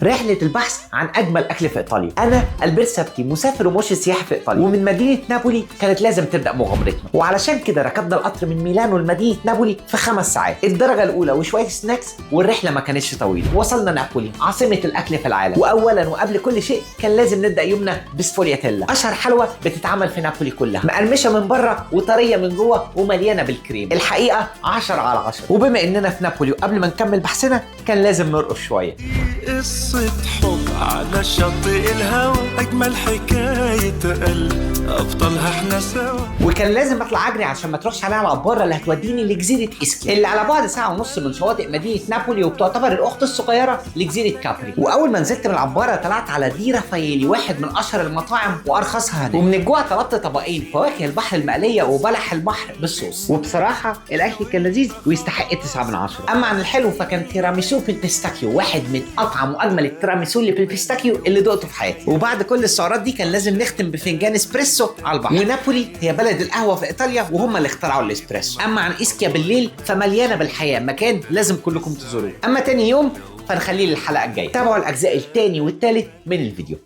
رحلة البحث عن أجمل أكل في إيطاليا. أنا ألبير سبتي، مسافر ومرشد سياحي في إيطاليا، ومن مدينة نابولي كانت لازم تبدأ مغامرتنا، وعلشان كده ركبنا القطر من ميلانو لمدينة نابولي في 5 ساعات، الدرجة الأولى وشوية snacks، والرحلة ما كانتش طويلة. وصلنا نابولي، عاصمة الأكل في العالم، وأولا وقبل كل شيء كان لازم نبدأ يومنا بسفولياتيلا، أشهر حلوى بتتعمل في نابولي كلها، مقرمشة من بره وطرية من جوه ومليانة بالكريم. الحقيقة 10 على 10. وبما إننا في نابولي وقبل ما نكمل بحثنا كان لازم نرقص شوية. قصة حب على شاطئ الهوى، أجمل حكاية قلب أبطالها احنا سوا. وكان لازم اطلع اجري عشان ما تروحش عليها العبارة اللي هتوديني لجزيرة اسكيا، اللي على بعد ساعة ونص من شواطئ مدينة نابولي، وبتعتبر الاخت الصغيرة لجزيرة كابري. واول ما نزلت من العبارة طلعت على دي رافايلي، واحد من اشهر المطاعم وارخصها هناك. ومن الجوع طلبت طبقين فواكه البحر المقليه وبلح البحر بالصوص، وبصراحة الاكل كان لذيذ ويستحق 9 من 10. اما عن الحلو فكان تيراميسو بال pistacchio، واحد من اطعم واجمل التيراميسو اللي بال pistacchio اللي دقته في حياتي. وبعد كل السعرات دي كان لازم نختم بفنجان اسبريسو على البحر. ونابولي هي بلد القهوة في ايطاليا، وهم اللي اخترعوا الاسبريسو. اما عن اسكيا بالليل فمليانه بالحياه، مكان لازم كلكم تزوروه. اما تاني يوم فنخليه للحلقة الجاية. تابعوا الاجزاء الثاني والثالث من الفيديو.